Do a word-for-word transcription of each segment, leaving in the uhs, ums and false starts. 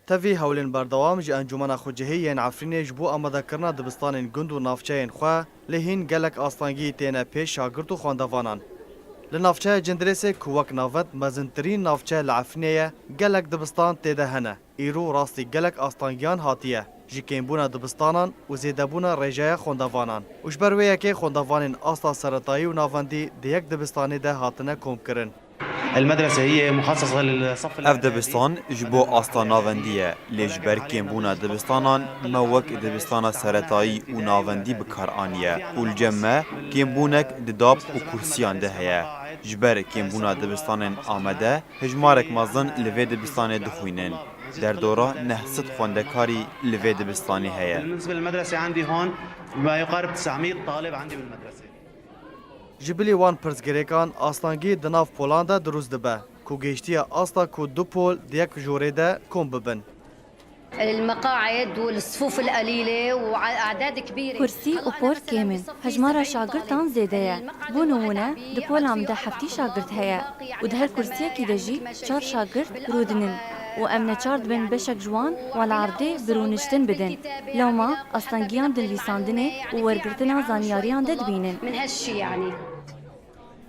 Tevî hewlên berdewam ji Encûmena Xwecihî yên Efrînê ji bo amadekirina dibistanên gund û navçeyên xwe, lê hîn gelek astengî têne pêş şagirt û xwendevanan. Li navçeya Cindirêsê ku wek navend mezintirîn navçe li Efrînê ye, gelek dibistan tê de hene. Îro rastî gelek astengiyan hatiye, ji kêmbûna dibistanan û zêdebûna rêjeya xwendevanan. Û ji ber wê yekê xwendevanên asta seretayî û navendî di yek dibistanê de hatine komkirin. المدرسة هي مخصصة للصف Ev dibistan ji bo asta navendî ye, lê ji ber kêmbûna dibistanan me wek dibistana seretayî û navendî bi kar aniye û li cem me kêmbûnek di dab û kursiyan de heye. Ji ber kêmbûna dibistanên amade, hejmarek mezin li vê dibistanê dixwînin. Derdora neh sed xwendekarî li vê dibistanê heye. بالنسبة للمدرسة عندي هون ما يقارب تسعمية طالب عندي بالمدرسة. Ji bilî wan pirsgirêkan astengî di nav polan de dirûst dibe, ku gihiştiye asta ku du pol di yek jorê de kom bibin. المقاعد والصفوف القليلة وأعداد كبيرة. Kursî û por kêm in. Hejmara şagirtan zêde ye. Bo nimûne, di pola min de heftî şagirt heye û di her kursiyekî de jî çar şagirt rûdinin û em neçar dibin beşek ji wan wela erdê bi rûniştin bidin. Lewma astengiyan di nivîsandinê û wergirtina zanyariyan de dibînin. من هالشي يعني.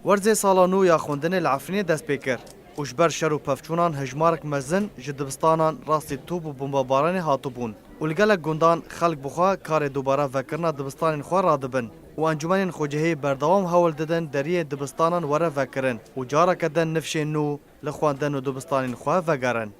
Werzê sala nû ya xwendinê li Efrînê dest pê kir û ji ber şer û pevçûnan hejmarek mezin ji dibistanan rastî top û bombebaranê hatibûn û li gelek gundan xelk bi xwe karê dubare vekirina dibistanên xwe radibin û encûmenên xwecihî berdewam hewl didin deriyê dibistanan were vekirin û careke din nifşên nû li xwendin û dibistanên xwe vegerin.